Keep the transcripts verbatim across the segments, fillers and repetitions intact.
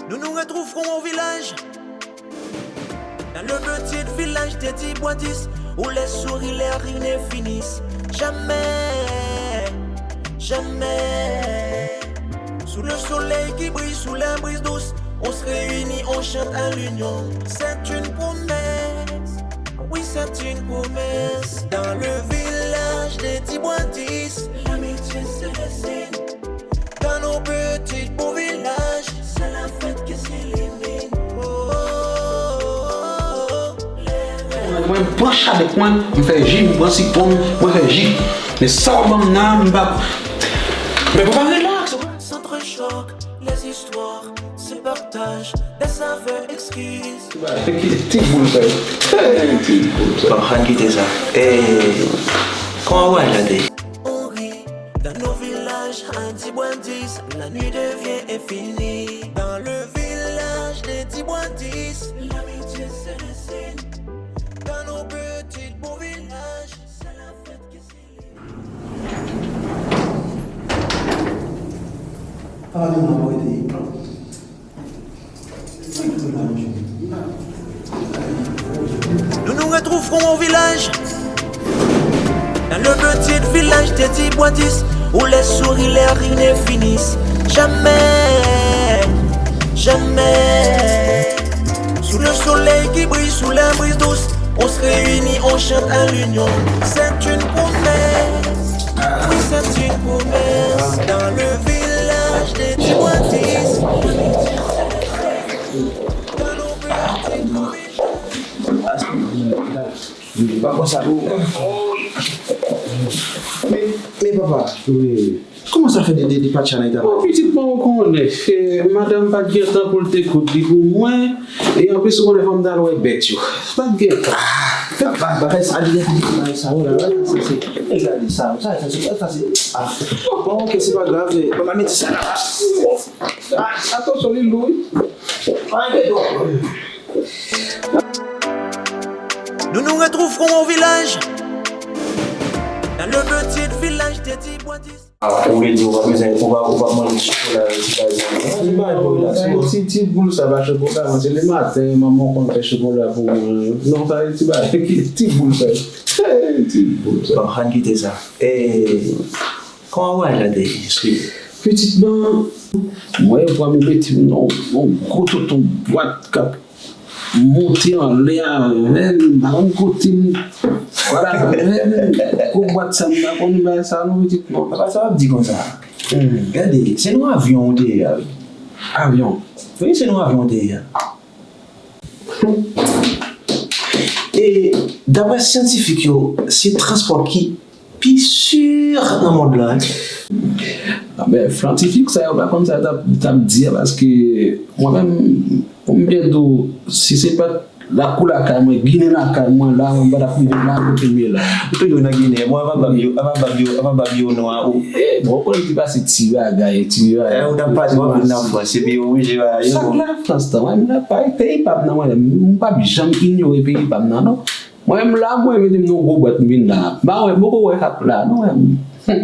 Nous nous retrouverons au village. Dans le petit village des Dibwadis, où les sourires, les rires ne finissent jamais, jamais. Sous le soleil qui brille, sous la brise douce, on se réunit, on chante à l'union. C'est une promesse, oui, c'est une promesse. Dans le village des Dibwadis, l'amitié se dessine. Dans nos petits beaux villages, c'est la fête qui s'illumine. Oh, oh, oh, oh. Mwen, mwen pran chalèt mwen, m fè ji, m pran sitwon, mwen fè ji. Men sa w ban m la, m pa. Men papa, relaks. S'entrechoquent les histoires, se partagent des saveurs exquises. Ti boul sa yo. Hey, ti boul sa. Bon, ann kite sa. Eh, kòman vwayaj la te ye? On rit dans nos villages, à Dibwadis, la nuit devient infinie. Dans le village des Dibwadis, l'amitié se dessine. Dans nos petits beaux villages, c'est la fête qui s'illumine. Papa, nou nan kote. Nous nous retrouverons au village. Dans le petit village des Dibwadis, où les sourires, les rires ne finissent jamais, jamais. Sous le soleil qui brille, sous la brise douce, on se réunit, on chante à l'union. C'est une promesse, oui, c'est une promesse. Dans le village des Dibwadis. Pa konsa, non. Men, men papa, kòman sa fè de, de, de patcha nan eta? Bon, pitit mwen, ou konnen, eh, madanm pa t gen tan pou l te koud li pou mwen, e anplis, ou konnen, fò m t al wè bèt yo. Pa t gen tan. Ah, ba-, bagay sa, li gen bagay sa, oh la la, sa, se, e gade sa, sa, sa, se, sa, se, ah. Bon, ok, se pa grav, eh, bon, mete sa la. Ah, atansyon, li lou, wi. Pa gen tan. Nous nous retrouverons au village. Dans le petit village des Dibwadis. Ah, ou vle di ou pa bezwen, ou pa, ou pa manje chokola, ti bagay sa. Ti bagay pou relax, non. Ti, ti boul sa pa chokola, non, se le maten, manman w konn fè chokola pou mwen. Non, sa se ti bagay, ti boul sa. Hey, ti boul sa. Bon, ann kite sa. Eh, kòman vwayaj la te ye? Pitit mwen, mwen, pran m mete m nan yon gwo tonton bwat k ap monte anlè a, men m pa konn kote m. Vwala, men gwo bwat sa m pa konn bagay sa non, pitit mwen. Papa, sa w ap di konsa? Hmm. Gade, se nan avyon ou te ye a, wi. Avyon? Wi, se nan avyon ou te ye a. E, daprè syantifik yo, se transpò ki pi si nan mond lan, wi. A, men, syantifik sa yo pa konn sa yo t ap, t ap di a, paske mwen menm, pou m byen di w, si se pa t lakou lakay mwen, ginen lakay mwen la, mwen pa t ap rive la kote m ye la. Ou toujou nan ginen, bon, apa bab yo, apa bab yo, apa bab yo non a ou. E, bon, ou konnen li te pase ti bagay, ti bagay. E, ou t ap pase, w ap vin nan Frans, epi yo oblije bagay yo. Sa k la Frans tan, mwen, m la pa, peyi pa m nan, mwen, m p ap janm inyore peyi pa m nan, non. Mwen menm la, mwen mete m nan yon gwo bwat, m vin la. M pa wè, m poko wè k ap la, non, mwen. Hmm.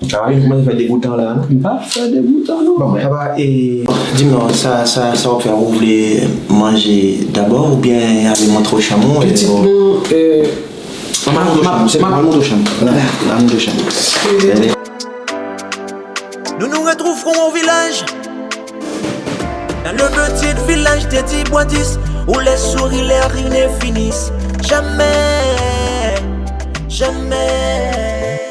Sa va vin kòmanse fè degoutan la, non? M pa fè degoutan, non. Bon, papa, e, di m non, sa, sa, sa w ap fè a, ou vle manje dabò oubyen ale montre w chanm ou? Pitit mwen, e, m ap montre w chanm, se m ap montre w chanm. Al montre w chanm. Nous nous retrouverons au village. Dans le petit village des Dibwadis, où les sourires, les rires ne finissent jamais, jamais.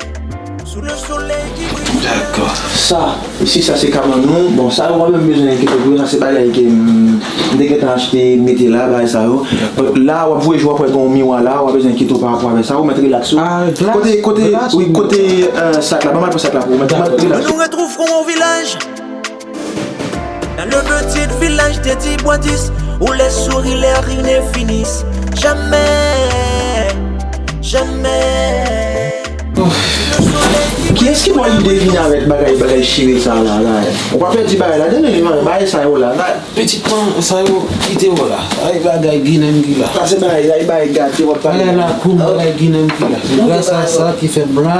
Sous le soleil qui brille. Dakò. Sa, isi sa se kabann nou. Bon, sa yo pa menm bezwen enkyete pou yo, sa se bagay ke m, m te gentan achte, mete la, bagay sa yo. Bon, la, w ap voye jou apre gen yon miwa la, w ap bezwen enkyete w pa rapò avèk sa, ou mèt relaks ou. Ah, relaks, kote, kote, relaks, wi, kote, euh, sak la, ban m al pran sak la pou ou, mèt, mèt relaks. Nous nous retrouverons au village. Dans le petit village des Dibwadis, où les sourires, les rires ne finissent jamais, jamais. Kiyès ki pran lide vin avèk bagay, bagay chire sa la, la? Ou pa pèdi bagay la, tande, bagay sa yo la, la. Pitit mwen, sa yo kite yo la. Ay, bagay Ginen ki la. Sa se bagay, ay, bagay gate, w ap pale. Bagay lakou m, bagay Ginen ki la. Se gras a sa ki fè m la.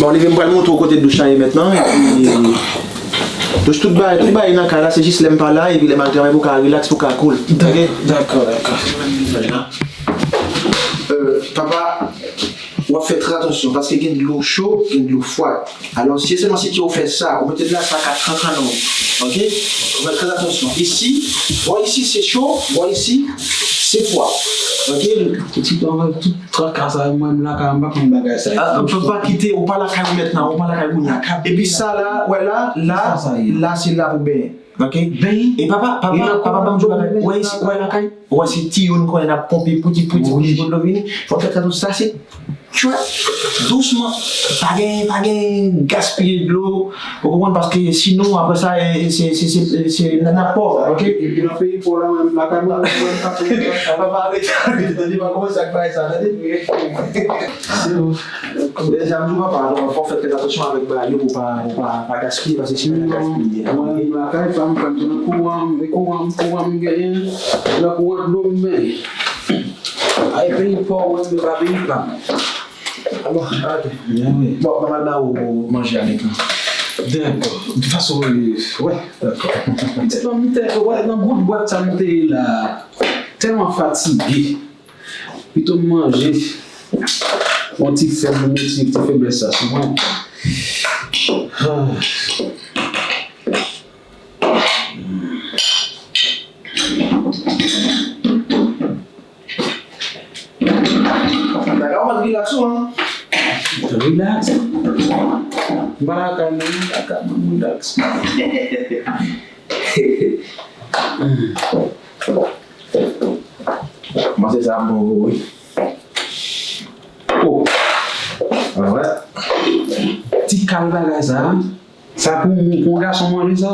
Bon, leve m pral montre w kote douch la ye mentnan, epi Jis tout bagay, tout bagay nan kay la, se jis lè m pa la, epi lè m al travay pou w ka rilaks, pou w ka cool. Ok? Dakò, dakò. Euh, papa, w ap fè trè atansyon, paske gen dlo cho, gen dlo fwad. Alò, si sèlman si ke w fè sa, ou mete dlo sa ka trankan nan w. Ok? Ou fè trè atansyon. Isi, bò isi se cho, bò isi se fwad. Ok? Ti travay tout traka sa yo, mwen menm lakay mwen, m pa konn bagay sa yo. Ah, ou pa kite, ou pa lakay ou mèt la, ou pa lakay ou la. Epi sa la, wè la, la, la se la pou benyen. Ok? E papa, papa, papa, ban m di w bagay. Wè isi, wè lakay, wè se tiyo n konnen n ap ponpe, pouti, pouti, pouti, pou dlo vini. Fò fè sa tou, sa se, tu vois, dousman. Pa gen, pa gen gaspiye dlo. Ou konprann? Paske sinon, apre sa, e, se, se, se, se, n ap pòv, ok? Epi nan peyi pòv la, menm lakay mwen, mwen, mwen, papa, arete, arete, tande, pa kòmanse ak bagay sa, tande? Se bon. Deja, m di w, papa, alò, fò w fè trè atansyon avèk bagay yo pou pa, pou pa, pa gaspiye, paske sinon, n ap gaspiye. Mwen, lakay pa m, pa m, nan kouran, e kouran, kouran m genyen, nan kouran dlo m benyen. Ay, peyi pòv, mwen, men pa peyi pa m. Bon, ok. Bon, m al ba ou manje a mentnan. Dakò. De fason, wè, dakò. Pitit mwen, m te, wè, nan bout bwat sa m te ye la, tèlman fatige. Pito m manje. Yon ti fèb, m retire ti feblès sa sou mwen. Ah. Bagay ou mèt rilaks ou an. Rilaks. M pa lakay mwen, m pa lakay mwen, rilaks. Manje sa bon wi. Oh. Alright. Ti kal bagay sa. Sa pou, pou yon gason manje sa?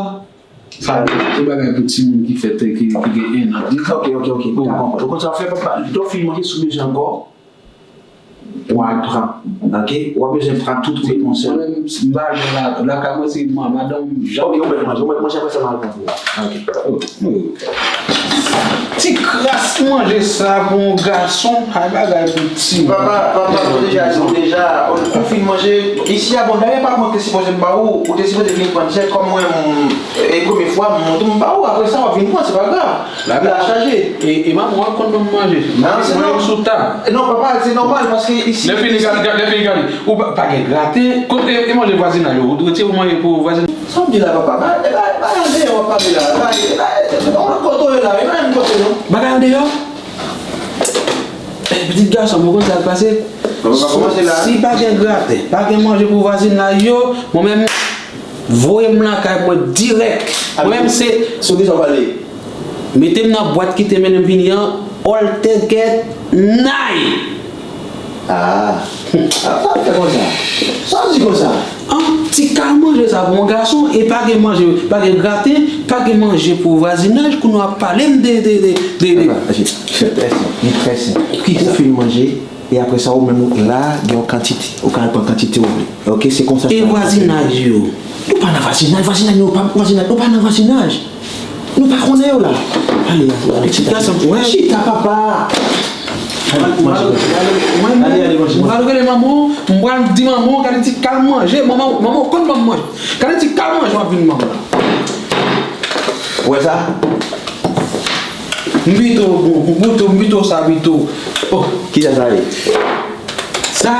Sa se bagay pou timoun ki fèt, ki, ki gen en an, de zan. Ok, ok, ok. Ou konprann. Ou konn sa w fè, papa. Lè w fin manje, si w bezwen ankò, w al pran. Ok? W ap bezwen pran tout ou met yon sèl. Mwen menm, m pa gen la, lakay mwen se ma-, madanm m jan. Ok, ou mèt manje, ou mèt manje, apre sa m al pran pou ou. Ok. Ti kras manje sa pou yon gason, ay bagay pou timoun. Papa, papa, mwen deja di w deja, ou fin manje, isi a bon, dayè pa mwen ki te sipoze m ba ou, ou te sipoze vin pran djèt kòm mwen, m, e premye fwa m monte m ba ou, apre sa w ap vin pran, se pa grav. Pla chaje. E, e manman w ap konn ban m manje. Manje sou tab. Non, papa, se nòmal paske isi. Lè fini gade, lè fini gade. Ou pa, pa gen graten. Kote e manje vwazinay yo? Ou retire pou manje pou vwazinay? Sa w ap di la, papa? Ba, ba, bagay an deyò w ap pale la. Ba, ba, kote w ye la? E pa menm kote non. Bagay an deyò? Eh, pitit gason m, ou konn sa k pase? Papa, pa kòmanse la. Si pa gen graten, pa gen manje pou vwazinay yo, mwen menm, voye m lakay mwen dirèk. Mwen menm se. Sou kisa w pale? Mete m nan bwat ki te mennen m vini an, all together night. Ah. Ah, sa fè konsa? Sa w di konsa? An, ti kal manje sa pou yon gason, e pa gen manje, pa gen graten, pa gen manje pou vwazinaj, kounye w ap pale m de, de, de, de, de. Papa, se, se trè senp, li trè senp. Kisa? Ou fin manje, e apre sa, ou menm, ou la, gen yon kantite. Ou ka al pran kantite ou vle. Ok, se konsa sa. E vwazinaj yo? Nou pa nan vwazinaj, vwazinaj nou pa, vwazinaj, nou pa nan vwazinaj. Nou pa konnen yo la. Ale, ale, chita. Pitit gason, wè. Chita, papa. Ale, manje, manje. Ale, ale, manje, manje. M pral rele manman w, m pral di manman w, gade ti kal manje. Manman, manman w konn ban m manje. Gade ti kal manje w ap vin ban m la. Ou wè sa? M pito, m pito, m pito sa pito. Oh. Kisa sa ye? Sa,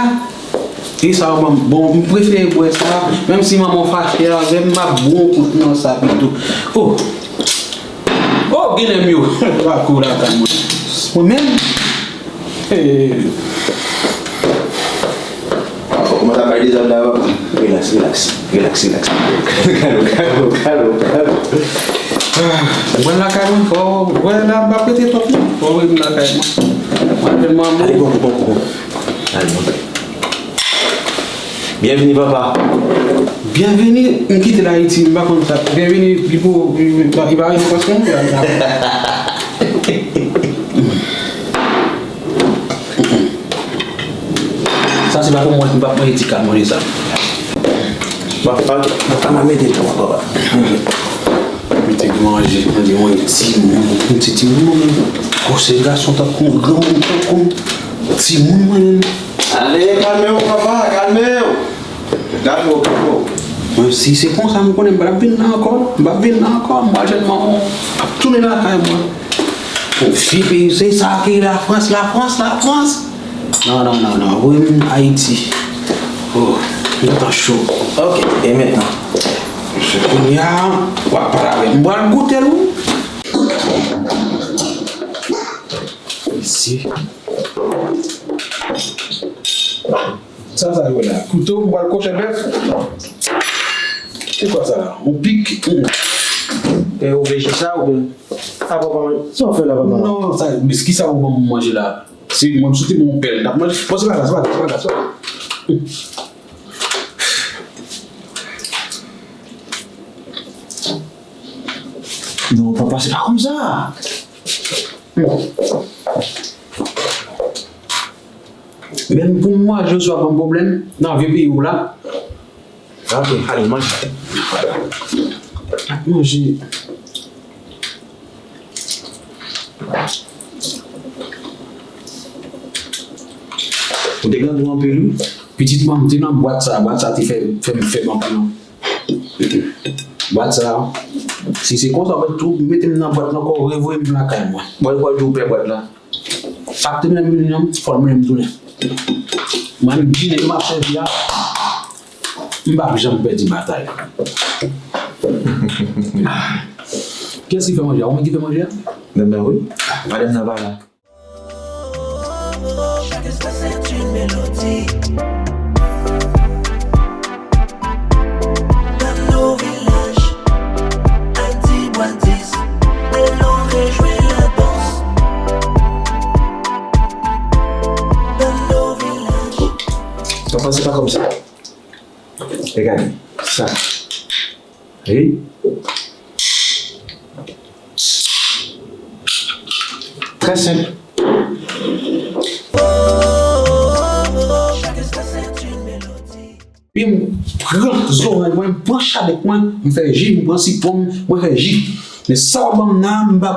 e sa w ban m. Bon, m prefere bwè sa. Menm si manman w fache avè m, m ap bon kout nan sa pito. Oh. Oh, genlè m yo. Pa kou lakay mwen. Mwen menm. Eh. Fò kòmanse ap bay dezòd la, papa. Relax, relax. Relax, relax. Kalm, kalm, kalm, kalm. Ah, mwen lakay mwen, fò, wè la, m pa prete twòp non. Fò w wè m lakay mwen. Mwen, mwen, mwen. Ale, bon, bon, bon. Ale, bon. Byenvini, papa. Byenvini, m kite l Ayiti, m pa konn sa. Byenvini, li pou, li, li pa, li pa yon pwasyon. Sa se pa pou mwen, m p ap manje ti kal manje sa. Papa, papa, m ap mete l pou mwen, papa. Mete manje, manje, manje, timoun, ti timoun, mwen menm. Gwosè gason tankou, granmoun tankou, timoun, mwen menm. Ale, kalme w, papa, kalme w. Kalme w, kalme w. Mwen, si se konsa, m konnen m p ap vin la ankò, non. M p ap vin la ankò, m pral jwenn manman m ap tounen lakay mwen. Yon vye peyi, se sa ki Lafrans, Lafrans, Lafrans. Non, non, non, non, voye m Ayiti. Oh, m gentan cho. Ok, e mentnan? Se kounye a, w ap pale avè m. M pral goute l, wi. Isi. Sa, sa yo la? Kouto pou al kòchè bèf? Se kwa sa la? Yon pik? E ou vle chèche sa oubyen? A, papa, sa w fè la, papa? Non, sa, men ki sa ou ban m manje la? Se mwen m soti bon bèl. N ap manje. Bon, se pa sa, se pa sa, se pa sa, se pa sa. Non, papa, se pa konsa. Menm pou m manje oswa ban m pwoblèm nan vye peyi w la. Ok, ale, manje. Ap manje. Ou te grangou anpil, wi. Pitit mwen, m te nan bwat sa, bwat sa te fè, fè m fèb anpil. Bwat sa, si se konsa, w ap tou mete m nan bwat la ankò, revoye m lakay mwen. Mwen, w ap di w pè bwat la. Sa k te mennen m vini an, fò l mennen m tounen. Mwen menm, dine ke m ap sèvi a, m p ap janm pèdi batay. Kiyès ki fè manje a? Ou menm ki fè manje a? Men, men wi. Madanm nan pa la. Chaque espace est une mélodie. Dans nos villages, Haïti, Bois dix, allons réjouir la danse. Dans nos villages. Papa, se pa kòmsi. Regade, sa. Wi. Trè senp. Epi m pran zòrèy mwen, m pran chadèk mwen, m fè ji, m pran sitwon, mwen fè ji. Men sa w ap ban m nan, m pa.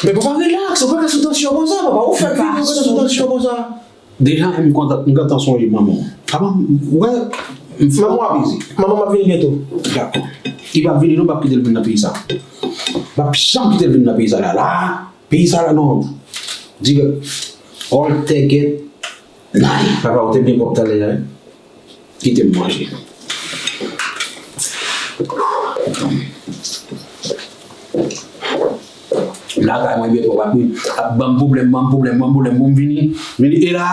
Men papa, rilaks, ou pa ka sou tansyon konsa, papa. Ou fèk vini, ou pa ka sou tansyon konsa. Deja, m kontan, m gentan sonje manman w. Papa, m, ou wè, m fè w abize. Manman m ap vini byento. Dakò. Li p ap vini non, m p ap kite l vin nan peyi sa. M p ap janm kite l vin nan peyi sa la. La, peyi sa la non. Dirèk. All take it. Nine. Papa, ou te byen pwòp talè a, wi. Kite m manje. Lakay mwen byen twòp, ap, ap ban m pwoblèm, ban m pwoblèm, ban m pwoblèm pou m vini. Vini, e la,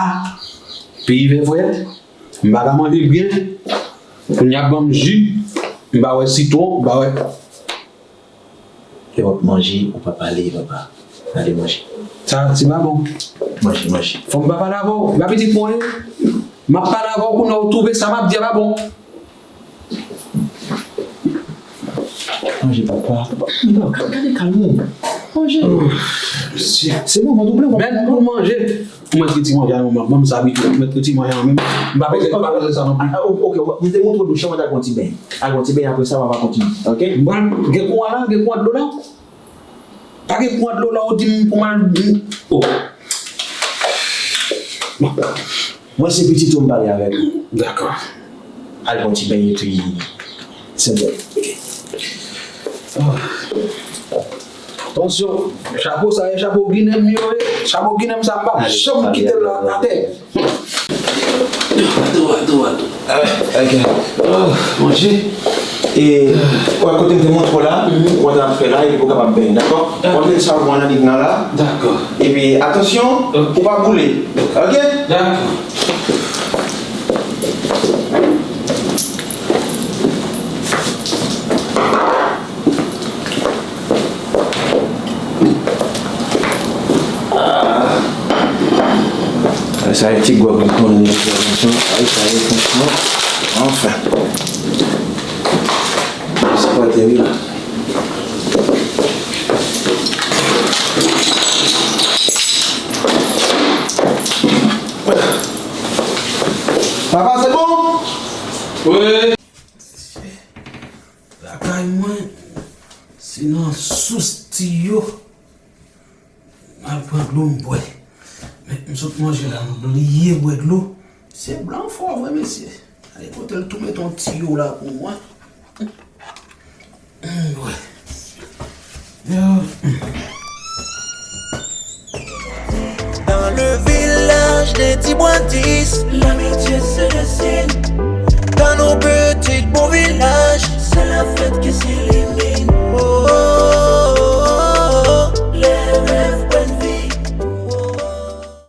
peyi vè frèt, m pa ka manje byen. Kounye a ap ban m ji, m pa wè sitwon, m pa wè. Lè w ap manje, ou pa pale, papa. Gade manje. Sa, se pa bon. Manje, manje. Fò m pa pale avè w. M pa pitit mwen ye. M ap pale avè w kounye a, ou twouve sa m ap di a pa bon. Manje, papa. Papa, men papa, gade kalm ou. Manje. Oh, mesye. Se bon, mwen tou plen. Mèt pou manje. Ou mèt retire manje a non, manman, m sa abitye, ou mèt retire manje a menm. M pa bezwen, m pa bezwen sa non plis. Ah, ok, ok, m te montre w chan, al pran ti beny. Al pran ti beny, apre sa, w a kontinye, ok? M pral gen kouran la, gen kouran dlo la. Pa gen kouran dlo la, ou di m pou m al, oh. Mwen se pitit ou m pale avèk ou. Dakò. Al pran ti beny epi senpè. Ok. Ah. Tansyon, chapo sa e chapo Ginen m yo ye. Chapo Ginen m sa m p ap janm kite l atè. Dwat, dwat, dwat. Ah, ok. Oh, manje. E, wè kote m te montre w la, ou wè sa w ap fè la, epi pou w kapab benyen, dakò? Ok. W ap mete savon an nan lig nan la. Dakò. Epi, atansyon, ok, pou w pa boule. Ok? Dakò. Sa e ti gwòg li konnen nan entèvansyon. Ay, sa e franchman. Anfen. Sa pa tèri la. Papa, se bon? Wi. Lakay mwen, se nan sous tiyo. M al pran dlo m bwè. Men m sot manje la, m bliye bwè dlo. Se blan fò vre, mesye. Ay, kote l tou met yon tiyo la pou mwen. Dans le village des Tibwadis, l'amitié c'est le ciel.